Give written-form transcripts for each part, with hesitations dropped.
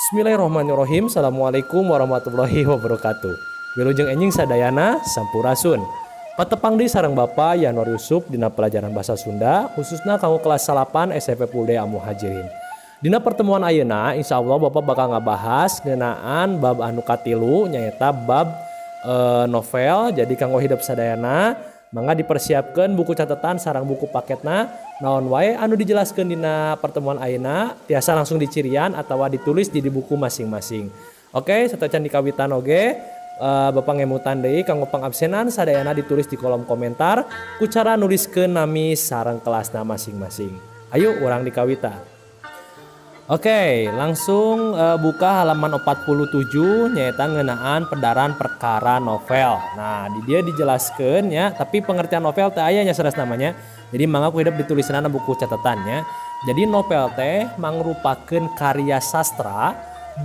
Bismillahirrahmanirrahim. Assalamualaikum warahmatullahi wabarakatuh. Wilujeng enjing sadayana, sampurasun. Patepang deui sareng Bapak Yanwar Yusuf dina pelajaran bahasa Sunda, khususna kanggo kelas 8 SMP Pulde Muhajirin. Dina pertemuan ayeuna, insya Allah Bapak bakal ngabahas ngeunaan bab anu katilu, nyaeta bab novel. Jadi kanggo hidep sadayana, mangga dipersiapkan buku catatan sareng buku paketna. Naon wae anu dijelaskan dina pertemuan ayeuna tiasa langsung dicirian atau ditulis di buku masing-masing. Oke, satacan dikawitan oge Bapak ngemutan deui kanggo pangabsenan sadayana ditulis di kolom komentar ku cara nuliskeun nami sareng kelasna masing-masing. Ayo urang dikawitan. Oke, langsung buka halaman 47, nyaeta ngeunaan pedaran perkara novel. Nah, di dieu dijelaskan ya, tapi pengertian novel teh aya nya sanes namanya. Jadi mangga ku hidep ditulisanna buku catatannya. Jadi novel teh mangrupakeun karya sastra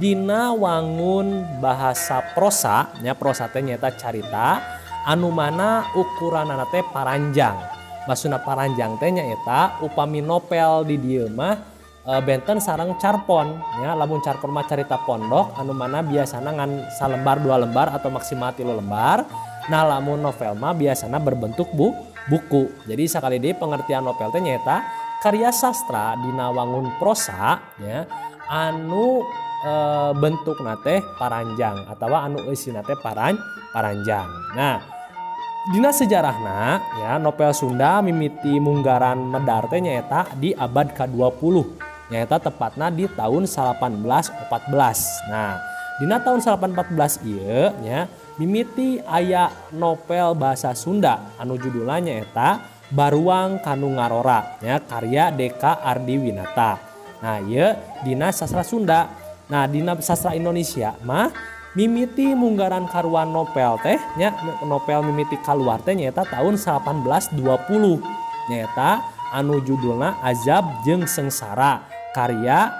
dina wangun bahasa prosa nya, prosa teh nyaeta carita, anu mana ukuranana teh paranjang. Maksudna paranjang teh nyaeta upami novel di dieu mah benten sareng carpon ya. Lamun carpon mah carita pondok anu mana biasana ngan salembar, dua lembar, atau maksimal 3 lembar. Nah, lamun novel mah biasana berbentuk buku. Jadi sekali deui, pengertian novel teh nyaeta karya sastra dina wangun prosa ya, anu bentukna teh paranjang atau anu eusina teh paranjang. Nah, dina sejarahna ya, novel Sunda mimiti munggaran medar teh nyaeta di abad ke-20, nyaeta tepatna di tahun 1814. Nah, dina tahun 1814 ieu nya mimiti aya novel bahasa Sunda anu judulna nyaeta Baruang Kanu Ngarora ya, karya Deka Ardiwinata. Nah, ieu dina sastra Sunda. Nah, dina sastra Indonesia mah mimiti munggaran karuan novel teh nya, novel mimiti kaluar teh nyaeta tahun 1820, nyaeta anu judulna Azab jeung Sengsara karya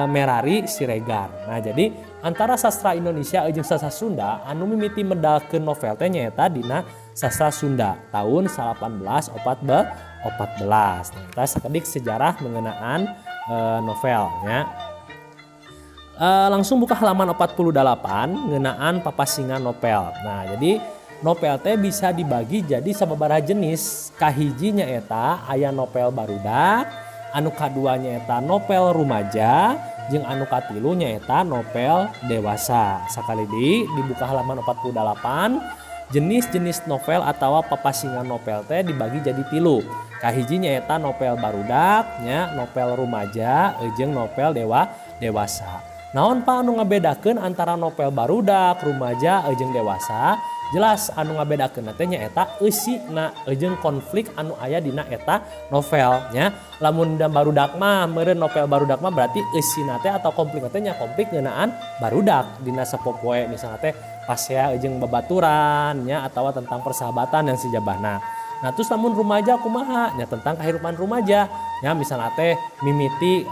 Merari Siregar. Nah, jadi antara sastra Indonesia jeung sastra Sunda, anu mimiti medalkeun novel teh nyaeta dina sastra Sunda tahun 1814. Nah, eta sakedik sejarah mengenaan novel nya. Langsung buka halaman 48, ngeunaan papasingan novel. Nah, jadi novel teh bisa dibagi jadi sababaraha jenis. Kahiji nyaeta aya novel barudak, anu kadua nyaeta novel rumaja, jeung anu katilu nyaeta novel dewasa. Sakali deui, dibuka halaman 48, jenis-jenis novel atau papasingan novel teh dibagi jadi tilu. Kahiji nyaeta novel barudak nya, novel rumaja, jeung novel dewasa. Naon Pak anu ngabedakeun antara novel barudak, rumaja, jeung dewasa? Jelas, anu ngabedakeun teh nyaeta eusina jeung konflik anu aya dina eta novel nya. Lamun barudak mah meureun novel barudak mah berarti eusina teh atau konflik teh nya konflik ngeunaan barudak dina sapopoe, misalnya teh pasea jeung babaturan nya, atawa tentang persahabatan yang sejabana. Nah, terus lamun rumaja kumaha nya? Tentang kehidupan rumaja ya, misalnya teh mimiti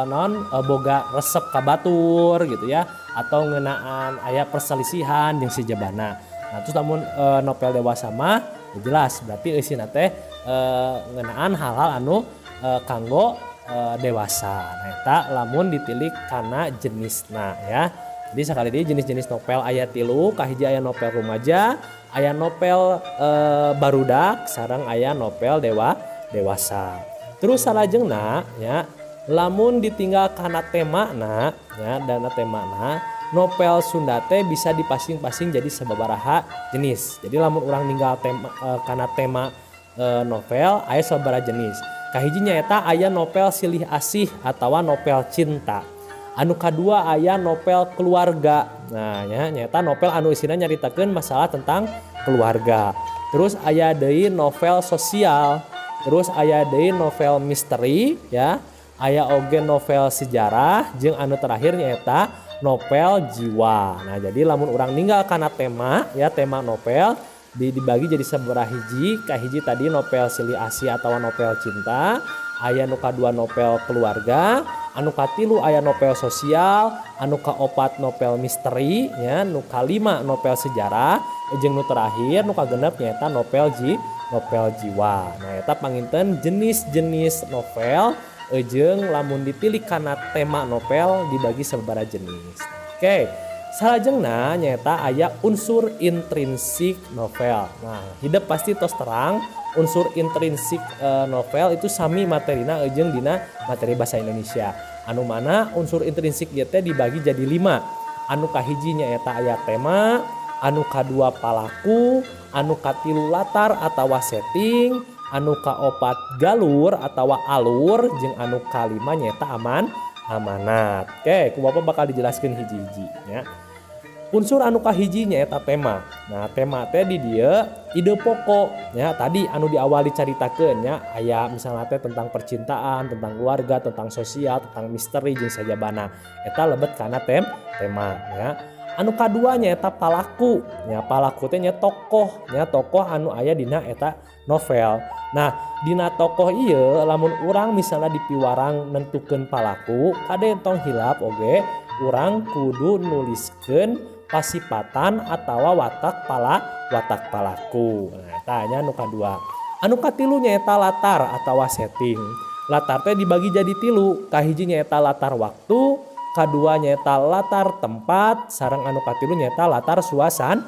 non boga resep ka batur gitu ya, atau ngeunaan aya perselisihan jeung sejabana. Nah, terus lamun novel dewasa mah ya jelas berarti eusina teh ngeunaan hal-hal anu kanggo dewasa. Nah, eta lamun ditilik kana jenisna ya. Jadi sekali deui, jenis-jenis novel aya tilu. Kahiji aya novel rumaja, aya novel barudak, sareng aya novel dewasa. Terus salajengna ya, lamun ditinggal kana temana ya, dana temana novel Sunda teh bisa dipasing-pasing jadi sababaraha jenis. Jadi lamun urang ninggal tema kana tema novel aya sababaraha jenis. Kahiji nyaeta aya novel silih asih atau novel cinta. Anu kadua aya novel keluarga. Nah ya, nyaeta novel anu isina nyaritakeun masalah tentang keluarga. Terus aya deui novel sosial, terus aya deui novel misteri ya, aya oge novel sejarah, jeung anu terakhir nyaeta novel jiwa. Nah, jadi lamun urang ninggal kana tema ya, tema novel dibagi jadi sabaraha hiji. Kahiji tadi novel silih asih atau novel cinta, aya nu kadua novel keluarga, anu katilu aya novel sosial, anu kaopat novel misteri ya, nu kalima novel sejarah, jeung nu terakhir nu kagenep nyaeta novel jiwa. Nah, eta panginten jenis-jenis novel Jeung lamun ditilik kana tema novel dibagi sababaraha jenis. Oke, salajengna nyaeta aya unsur intrinsik novel. Nah, hidep pasti tos terang unsur intrinsik novel itu sami materina jeung dina materi bahasa Indonesia. Anu mana unsur intrinsik ieu teh dibagi jadi 5. Anu kahiji nyaeta aya tema, anu kadua palaku, anu katilu latar atawa setting, anu kaopat galur atawa alur, jeung anu kalima nyaeta amanat. Oke, ku Bapak bakal dijelaskeun hiji-hiji nya. Unsur anu kahiji nyaeta tema. Nah, tema teh di dieu ide pokok nya, tadi anu di awal dicaritakeun nya, aya misalna teh tentang percintaan, tentang keluarga, tentang sosial, tentang misteri jeung sajabana. Eta lebet kana tema nya. Anu kadua nyaeta palaku nya, palaku teh nya tokoh nya, tokoh anu aya dina eta novel. Nah, dina tokoh ieu lamun urang misalna dipiwarang nentukeun palaku, kade tong hilap oge urang kudu nuliskeun pasipatan atawa watak palaku. Nah, eta nya anu kadua. Anu katilu nyaeta latar atawa setting. Latar teh dibagi jadi 3. Kahiji nyaeta latar waktu, kadua nyaeta latar tempat, sareng anu katilu nyaeta latar suasana.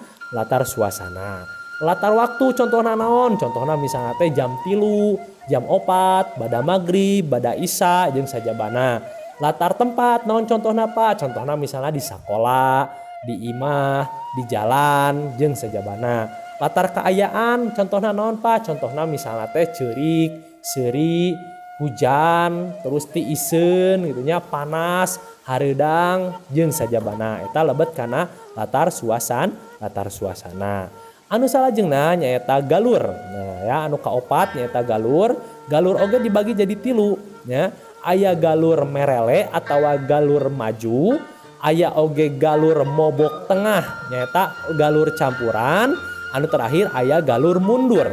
Latar waktu contohna naon? Contohna misalna teh jam 3, jam 4, bada maghrib, bada isya jeung sajabana. Latar tempat naon contohna Pak? Contohna misalna di sakola, di imah, di jalan jeung sajabana. Latar kaayaan contohna naon Pak? Contohna misalna teh ceurik, seuri, hujan, terus tiiseun gitu nya, panas, hareudang jeung sajabana. Eta lebet kana latar suasana. Anu salajengna nyaeta galur. Nah, ya anu kaopat nyaeta galur. Galur oge dibagi jadi 3 nya. Aya galur merele atawa galur maju, aya oge galur mobok tengah nyaeta galur campuran, anu terakhir aya galur mundur.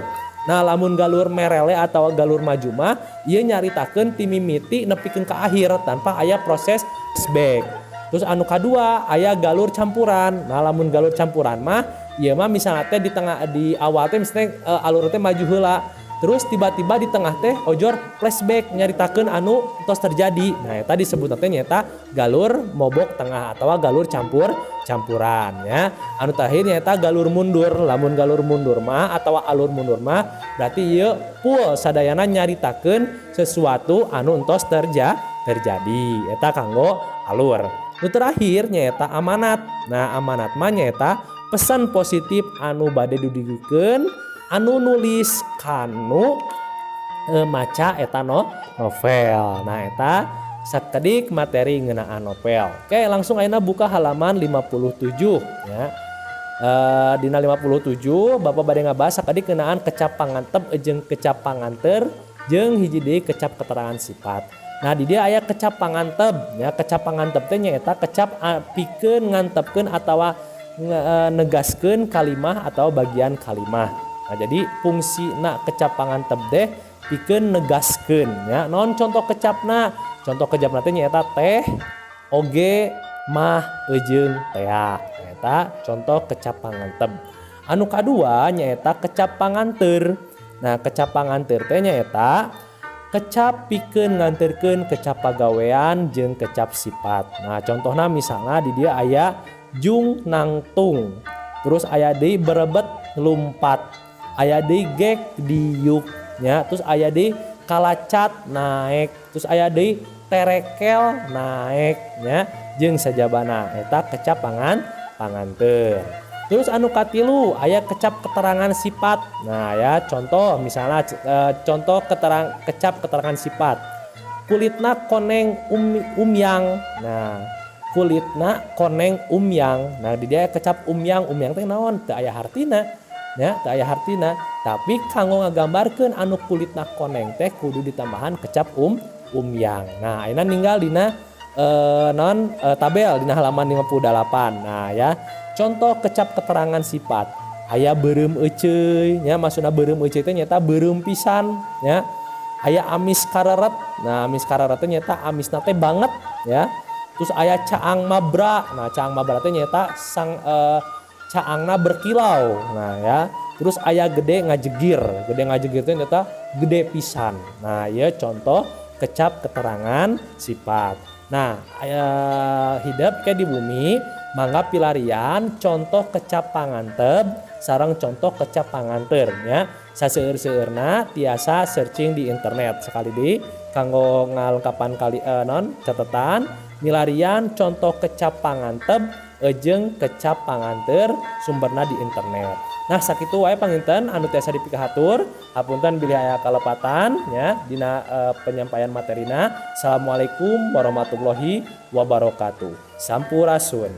Nah, lamun galur merele atau galur maju mah ieu nyaritakeun ti mimiti nepikeun ka akhir tanpa aya proses flashback. Terus anu kadua aya galur campuran. Nah, lamun galur campuran mah ieu mah misalnya teh di tengah, di awal teh misalnya, alur teh maju heula. Terus tiba-tiba di tengah teh ojor flashback nyaritakeun anu tos terjadi. Nah, eta disebut teh nyaeta galur mobok tengah atau galur campuran ya. Anu terakhir nyaeta galur mundur. Lamun galur mundur mah atau alur mundur mah berarti ieu full sadayana nyaritakeun sesuatu anu entos terjadi. Eta kanggo alur. Nu terakhir nyaeta amanat. Nah, amanat mah nyaeta pesan positif anu bade didugikeun anu nulis kanu maca eta novel. Nah, eta sakedik materi ngeunaan novel. Oke, langsung ayeuna buka halaman 57 ya. Dina 57 Bapak bade ngabahas sakedik ngeunaan kecap pangantep jeung kecap panganteur jeung hiji deui kecap keterangan sifat. Nah, di dieu aya kecap pangantep ya. Kecap pangantep teh nyaeta kecap pikeun ngantepkeun atawa negaskeun kalimah atau bagian kalimah. Nah, jadi fungsina kecap pangantep teh pikeun negaskeun ya. Naon contoh kecapna? Contoh kecapna teh nyaeta teh, oge, mah, eujeung, tea. Nyaeta contoh kecap pangantep. Anu kadua nyaeta kecap panganteur. Nah, kecap panganteur teh nyaeta kecap pikeun nganterkeun kecap pagawean jeung kecap sifat. Nah, contohna misalna di dieu aya jung nangtung. Terus aya deui berebet lumpat. Aya deui gek diuk nya, terus aya deui kalacat naek, terus aya deui terekel naek nya jeung sajabana. Eta kecap panganteur. Terus anu katilu aya kecap keterangan sifat. Nah ya, contoh misalnya, contoh kecap keterangan sifat. Kulitna koneng umyang. Nah, kulitna koneng umyang. Nah, di dia kecap umyang, umyang teh naon? Teu aya hartina. Ya, teu aya hartina, tapi kanggo ngagambarkeun anu kulitna koneng teh kudu ditambahan kecap umyang. Nah, ayeuna ninggal dina non tabel dina halaman 58. Nah, ya, contoh kecap keterangan sifat. Aya beureum euceuy, nya maksudna beureum euceuy teh nyaeta beureum pisan, nya. Aya amis kareret. Nah, amis kareret teh nyaeta amisna teh banget, ya. Terus aya caang mabra. Nah, caang mabra teh nyaeta sang caangna berkilau. Nah, ya. Terus aya gede ngajegir. Gede ngajegir teh nyaeta gede pisan. Nah, ya contoh Kecap keterangan sifat. Nah, hidep ke di bumi, mangga pilarian contoh kecap panganteb sareng contoh kecap panganteur ya. Saseueur-seueurna tiasa searching di internet. Sekali deui, kanggo ngalengkapan kali non catatan, milarian contoh kecap panganteb jeung kecap panganteur, sumberna di internet. Nah, sakitu wae panginten anu tiasa dipikahatur. Hapunten bilih aya kalepatan ya dina penyampaian materina. Assalamualaikum warahmatullahi wabarakatuh. Sampurasun.